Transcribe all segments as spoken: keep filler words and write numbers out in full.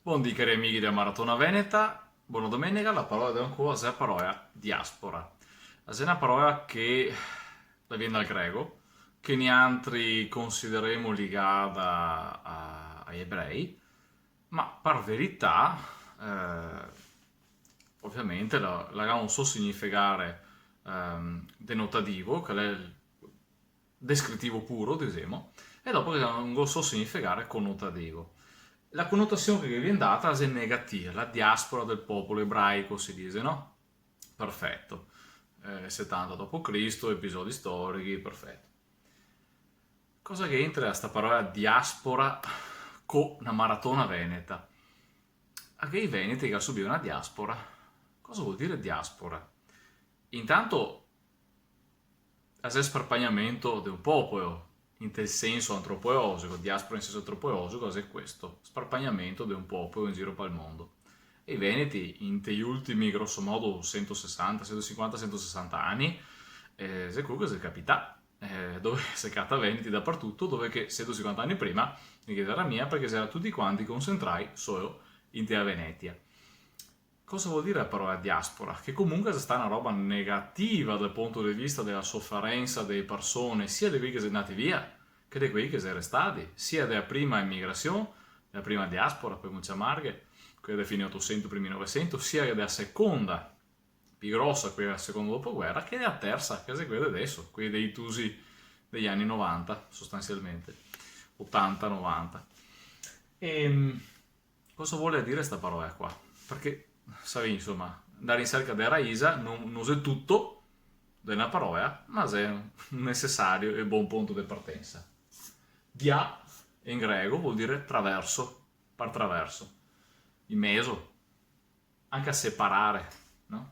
Bondì, cari amighi dea Maratona Veneta, bona domenega. La parola de ancò xe a parola diaspora. A xe na parola che la vien dal grego, che niantri consideremo ligada a, ai ebrei, ma par verità, eh, ovviamente la, la ga un so significare, ehm, denotativo, che l'è el descritivo puro, disemo, e dopo che ga un so significare conotativo. La conotasion che ghe vien data xe negativa, la diaspora del popolo ebraico, se dise, no? Perfeto. Eh, setanta dopo Cristo, episodi storichi, perfeto. Cosa che entra sta parola diaspora co na Maratona Veneta? A che i veneti che ga subìo na diaspora? Cosa vol dire diaspora? Intanto, a xe sparpagnamento de un popolo, inte el senso antropologico, diaspora in senso antropologico, a xe questo, sparpagnamento de un popolo in giro pal mondo. E i veneti, inte i ultimi, groso modo, sentosesanta, sentosinquanta, sentosesanta ani, eh, xe queo che xe capità, eh, dove se cata veneti dapartuto, dove che sentosinquanta ani prima, no ghe n'era mia, parché xera tuti quanti concentrai solo inte a Venetia. Cosa vol dire la parola diaspora? Che comunque xe stà na roba negativa dal punto de vista dela soferensa dee persone, sia de quei che xe ndati via, che de quei che xe restati, sia dela prima emigrasion, dela prima diaspora, podemo ciamarghe, quela de fine Otosento, primi Novesento, sia dela seconda, pì grosa, quela dela seconda dopoguera, che dela tersa, che xe quela de deso, quei dei tusi dei ani novanta, sostansialmente, otanta, novanta. Ehm, Cosa vol dire sta parola qua? Parché, savì, insoma, ndare in serca de raisa no, no xe tuto de na parola, ma xe un nesesario e bon punto de partensa. Dia, in grego, vol dire traverso, par traverso, in mezo, anca separare, no?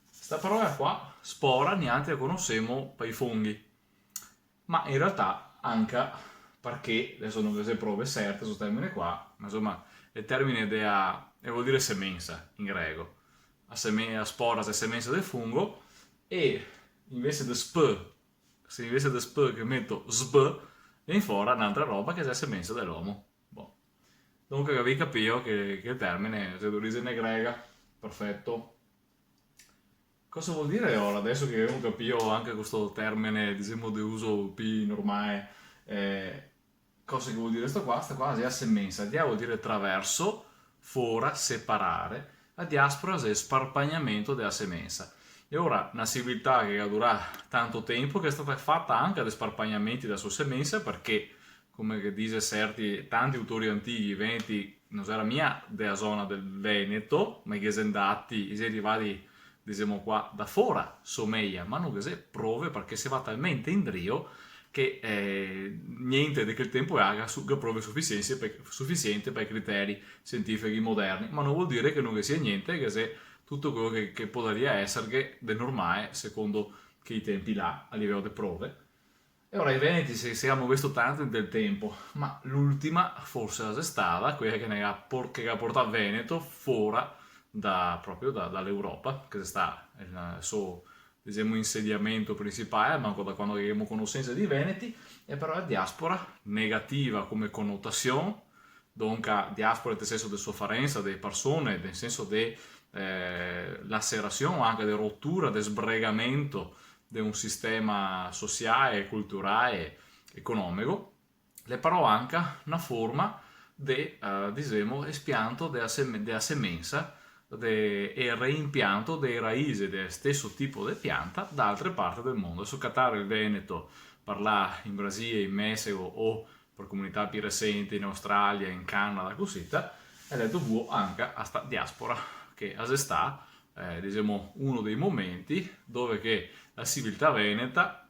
Sta parola qua, spora, nialtri la conosemo pai funghi. Ma in realtà anca parché, deso no ghe xe prove serte su sto termine qua, ma insoma, el termine dea, e vol dire semensa in grego. A seme-, a spora xe semensa de fungo, e invese de sp, se invese de sp che meto sb, vien fora n'altra roba che xe a semensa de l'omo. Bon. Donca gavì capìo che, che el termine xe d'origine grega. Perfeto. Cosa vol dire ora, deso che gavemo capìo anca co sto termine, disemo, de uso pì normale, eh, cosa che vol dire sto qua? Sto qua xe a semensa, dia vol dire traverso, fora, separare, a diaspora xe sparpagnamento dea semensa. E ora, na civiltà che ga durà tanto tempo, che xe stata fata anca de sparpagnamenti dea so semensa, parché, come che dixe serti, tanti autori antichi, i veneti no xera mia dea zona del Veneto, ma i ghe xe ndati, i xe rivai, disemo qua, da fora, someia, ma no ghe xe prove parché se va talmente indrio che, eh, gnente de quel tempo là ga su-, ga prove sufisiente par, sufisiente par criteri sientifichi moderni, ma no vol dire che no ghe sia gnente, che xe tuto queo che, che podaria eserghe de normale, secondo quei tempi là, a livelo de prove. E ora i veneti se, se ga movesto tanto in del tempo, ma l'ultima forse la xe stata quela che ne ga por-, che ga portà Veneto fora da, proprio da, da l'Europa, che xe stà el so, disemo, insediamento principale, ma anca da quando che gavemo conosensa dei veneti, e però la diaspora negativa come conotasion, donca diaspora inte el senso de soferensa de persone, nel senso de, eh, lacerasion, anca de rotura, de sbregamento de un sistema sociale, culturale, economico, l'è però anca na forma de, eh, disemo, espianto de a seme-, de a semensa de, e reimpianto de raise de steso tipo de pianta da altre parte del mondo. Deso catare el veneto, parlà in Brasile, in Messico o par comunità pì resente in Australia, in Canada, cusita, el è dovuo anca a sta diaspora che a xe stà, eh, disemo, uno dei momenti dove che la civiltà veneta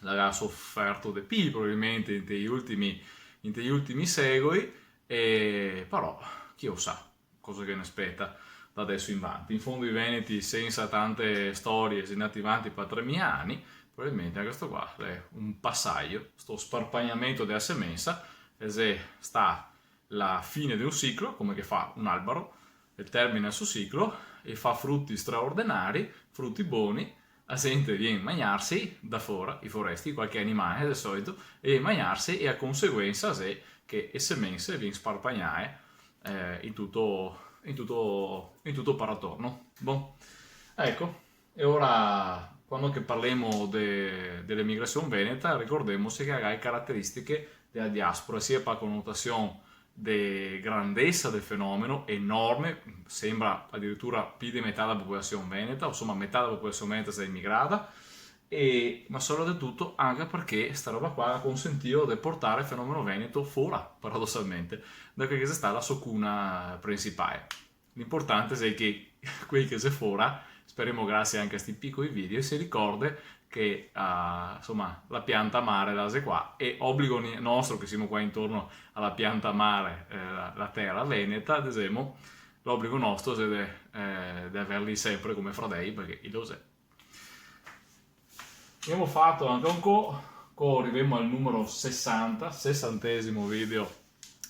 la ga soferto de pì, probabilmente, inte i ultimi, inte i ultimi secoli, e però, chi lo sa cosa che ne speta da deso in vanti. In fondo i veneti, sensa tante storie, xe ndati vanti par tremila ani, probabilmente anca sto qua xe un pasajo, sto sparpagnamento dea semensa, e xe stà la fine de un ciclo, come che fa un albaro, el termina el so ciclo, e fa fruti straordenari, fruti boni, a xente vien magnarse da fora, i foresti, qualche animale de solito, e vien magnarse, e a conseguensa xe che e semense vien sparpagnae, eh, in tuto, in tuto, in tuto paratorno. Bon, eco, e ora, quando che parlemo de, de l'emigrasion veneta, ricordemose che la ga e carateristiche de la diaspora, sia par conotasion de grandesa del fenomeno, enorme, senbra adiritura pì de metà de la popolasion veneta, o insoma, metà de la popolasion veneta xe emigrada, e, ma sopratuto anca parché sta roba qua ga consentìo de portare el fenomeno veneto fora, paradosalmente, da quela che xe stà la so cuna principale. L'inportante xe che quei che xe fora, speremo grasie anca a sti picoli video, se ricorde che, ah, insoma, la pianta mare la xe qua, e obligo ni-, nostro, che semo qua intorno a la pianta mare, eh, la, la tera veneta, disemo, l'obligo nostro xe de, eh, de averli senpre come fradei, parché i lo xe. Gavemo fato anca un co, co rivemo al numero sesanta, sesantesimo video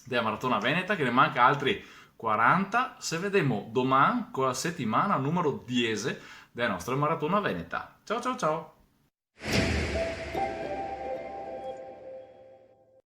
de la Maratona Veneta, che ne manca altri quaranta. Se vedemo doman co la setimana numero diese de la nostra Maratona Veneta. Ciao, ciao, ciao!